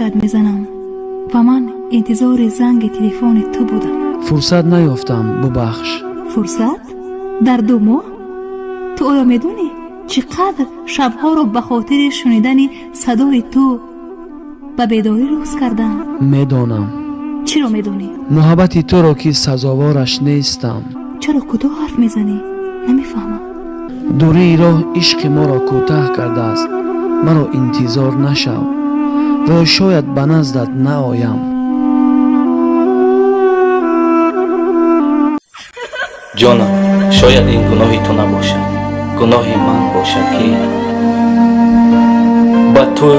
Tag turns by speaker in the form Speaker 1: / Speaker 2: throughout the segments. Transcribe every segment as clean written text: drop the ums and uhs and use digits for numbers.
Speaker 1: Зангат мезанам ва ман интизори занги телефони ту будам.
Speaker 2: Фурсат наёфтам, бубахш.
Speaker 1: Фурсат дар 2 моҳ? Ту оё медонӣ, чӣ қадр шабҳоро ба хотири шунидани садои ту ба бедорӣ рӯз кардам?
Speaker 2: Медонам.
Speaker 1: Чиро медонӣ?
Speaker 2: Муҳаббати туро, ки сазовораш нестам.
Speaker 1: Чаро кӯтоҳ ҳарф мезанӣ? Намефаҳмам.
Speaker 2: Дурии роҳ ишқи моро кӯтаҳ кардааст. Маро интизор нашав ва ё шояд ба наздат наоям.
Speaker 3: Ҷонам, шояд ин гуноҳи ту набошад, гуноҳи ман бошад, ки ба ту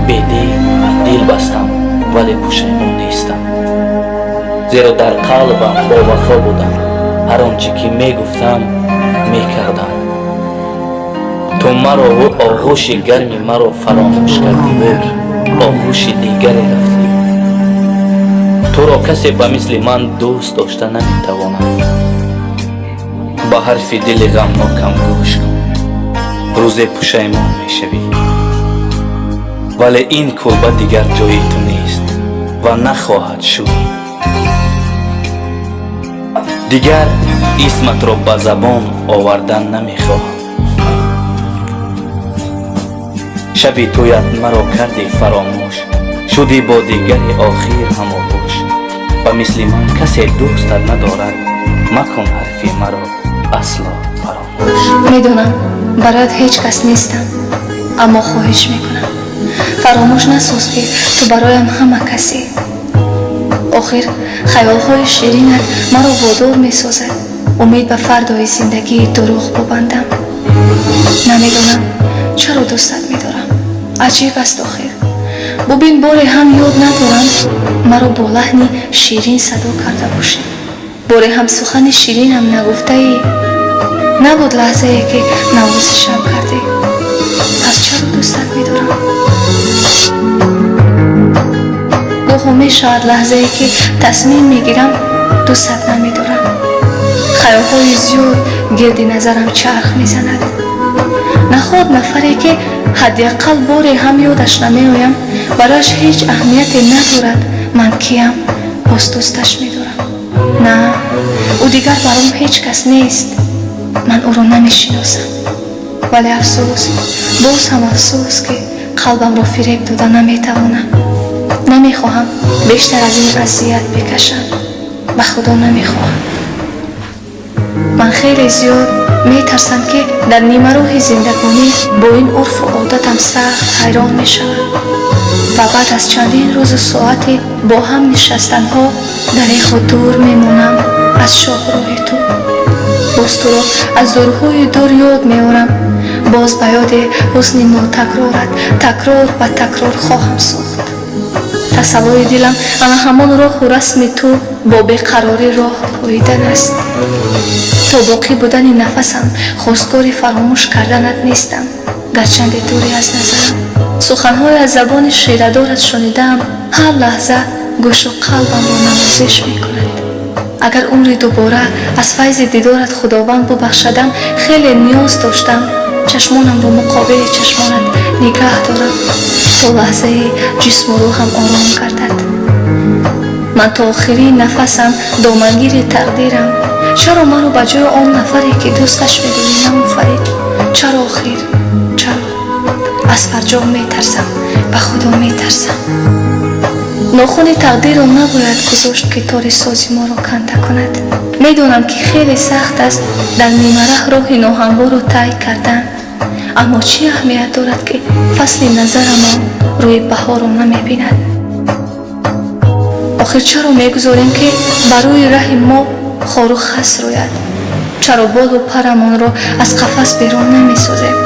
Speaker 3: бедил дил бастам, вале пушаймон нестам, зеро дар қалбам бовафо будам, ҳар он чӣ ки мегуфтам, мекардам. Ту марову оғӯши гарми маро фаромӯш кардиву оғӯши дигаре рафтӣ. Туро касе ба мисли ман дӯст дошта наметавонад. Ба ҳарфи дили ғамнокам гӯш кун, рӯзе пушаймон мешавӣ. Вале ин кӯлба дигар ҷои ту нест ва нахоҳад шуд. Дигар исматро ба забон овардан намехоҳам. Шаби тӯят маро кардӣ фаромӯш, шудӣ бо дигари охир ҳамоғӯш. Ба мисли ман касе дӯстат надорад. Макун ҳарфи маро асло фаромӯш.
Speaker 4: Медонам, бароят ҳеҷ кас нестам, аммо хоҳиш мекунам, фаромӯш насоз, ки ту бароям ҳама касӣ. Охир хаёлҳои ширинат маро водор месозад умед ба фардои зиндагии дурӯғ бубандам. Намедонам, чаро дӯстат медорам. Аҷиб аст охир. Бубин, боре ҳам ёд надорам, маро бо лаҳни ширин садо карда бошӣ, боре ҳам сухани ширинам нагуфтаӣ. Набуд лаҳзае, ки навозишам кардӣ. Пас чаро дӯстат медорам? Гоҳо мешавад лаҳзае, ки тасмим мегирам, дӯстат намедорам. Хаёлҳои зиёд гирди назарам чарх мезанад. Наход нафаре, ки ҳадди ақал боре ҳам ёдаш намеоям, барояш ҳеҷ аҳамияте надорад ман киям, боз дӯсташ медорам? На, ӯ дигар баром ҳеҷ кас нест, ман ӯро намешиносам. Вале афсӯс, боз ҳам афсӯс, ки қалбамро фиреб дода наметавонам. Намехоҳам бештар аз ин азият бикашам. Ба Худо, намехоҳам. Ман хеле зиёд метарсам, ки дар нимароҳи зиндагонӣ бо ин урфу одатам сахт ҳайрон мешавам ва баъд аз чандин рӯзу соате бо ҳам нишастанҳо дареху дур мемонам аз шоҳроҳи ту. Боз туро аз дурҳои дур ёд меорам, боз ба ёди ҳусни нотакрорат такрор ба такрор хоҳам сохт. Тасаллои дилам ана ҳамон роҳу расми ту бо беқарорӣ роҳ поидан аст. То боқӣ будани нафасам хостгори фаромӯш карданат нестам, гарчанде дурӣ аз назарам. Суханҳое аз забони ширадорат шунидаам, ҳар лаҳза гӯшу қалбамро навозиш мекунад. Агар умри дубора аз файзи дидорат Худованд бубахшадам, хеле ниёз доштам чашмонамро муқобили чашмонат нигаҳ дорам, то лаҳзаи ҷисму рӯҳам ором гардад. Ман то охирин нафасам домангири тақдирам. Чаро маро ба ҷои он нафаре, ки дӯсташ медорӣ, наофарид? Чаро охир, чаро? Аз фарҷом метарсам, ба Худо, метарсам. Нохуни тақдирро набояд гузошт, ки тори сози моро канда кунад. Медонам, ки хеле сахт аст дар нимараҳ роҳи ноҳамворро тай кардан, аммо чӣ аҳамият дорад, ки фасли назарамон рӯи баҳорро намебинад? Охир чаро мегузорем, ки ба рӯи раҳи мо хору хас рӯяд? Чаро болу парамонро аз қафас берун намесозем?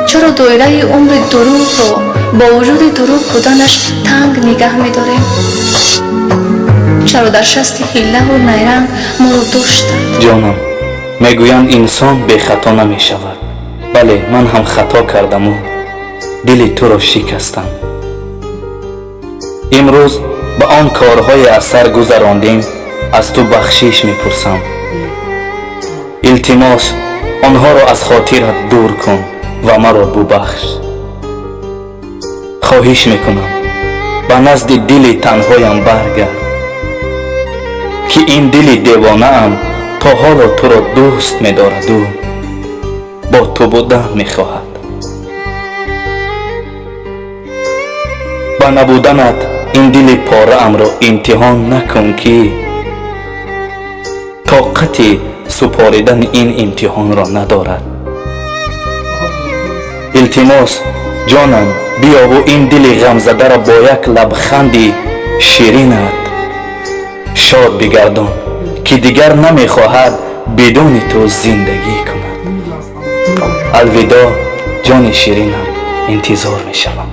Speaker 4: Чаро доираи умри дурӯғро бо вуҷуди дурӯғ буданаш танг нигаҳ медорем? Чаро дар шасти ҳиллаву найранг моро доштанд?
Speaker 3: Ҷонам, мегӯянд, инсон бехато намешавад. Бале, ман ҳам хато кардаму дили туро шикастам. Имрӯз ба он корҳое аз сар гузарондем, аз ту бахшиш мепурсам. Илтимос, онҳоро аз хотират дур кун ва маро бубахш. Хоҳиш мекунам. Ба назди дили танҳоям баргард, ки ин дили девонаам то ҳоло туро дӯст медораду бо ту будан мехоҳад. Ба набуданат ин дили пораамро имтиҳон накун, ки тоқати супоридани ин имтиҳонро надорад. Илтимос, ҷонам, биёву ин дили ғамзадаро бо як лабханди ширинат шод бигардон, ки дигар намехоҳад бидуни ту зиндагӣ кунад. Алвидо, ҷони ширинам, интизор мешавам.